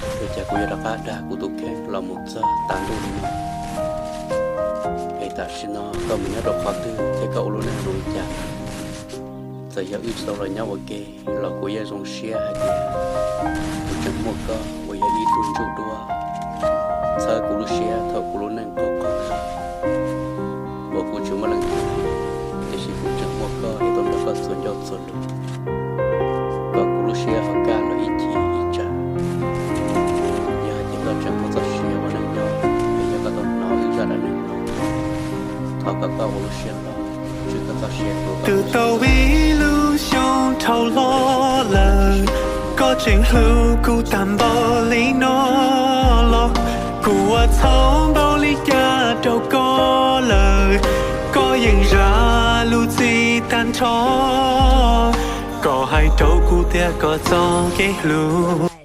Ua cas kuv yuav rov qab dag kuv tus kheej los mus txog tas ntuj li no? Es tam sim no koj mus nyob rau qhov twg thiab koj ua lub neej zoo li cas? Txawm yog wb tsis tau los nyob ua ke los kuv yeej zoo siab hais tias kuv tseem muaj koj uas yog ib tug ntsuj duab txhawb kuv lub siab thaum kuv lub neej qaug qaug zog, uas kuv tsis muaj leej twg, tiam sis kuv tseem muaj koj es tau nrog koj txhua ncauj txhua lus, kom kuv lub siab ho kaj los ib chim ib tsam. Yog hais tias koj tseem muaj txoj sia ua neej nyob, es yog koj tau hnov wb zaj dab neeg no, thov kom koj ua lub siab loj, tso koj txoj sia rau. Twb tau ib lub xyoo dhau los lawm, koj tseem hlub kuv tag npaum li no los, kuv ua txhaum npaum li cas rau koj lawm, koj yeej zam lub txim tag nrho, koj hais rau kuv tias koj txoj kev hlub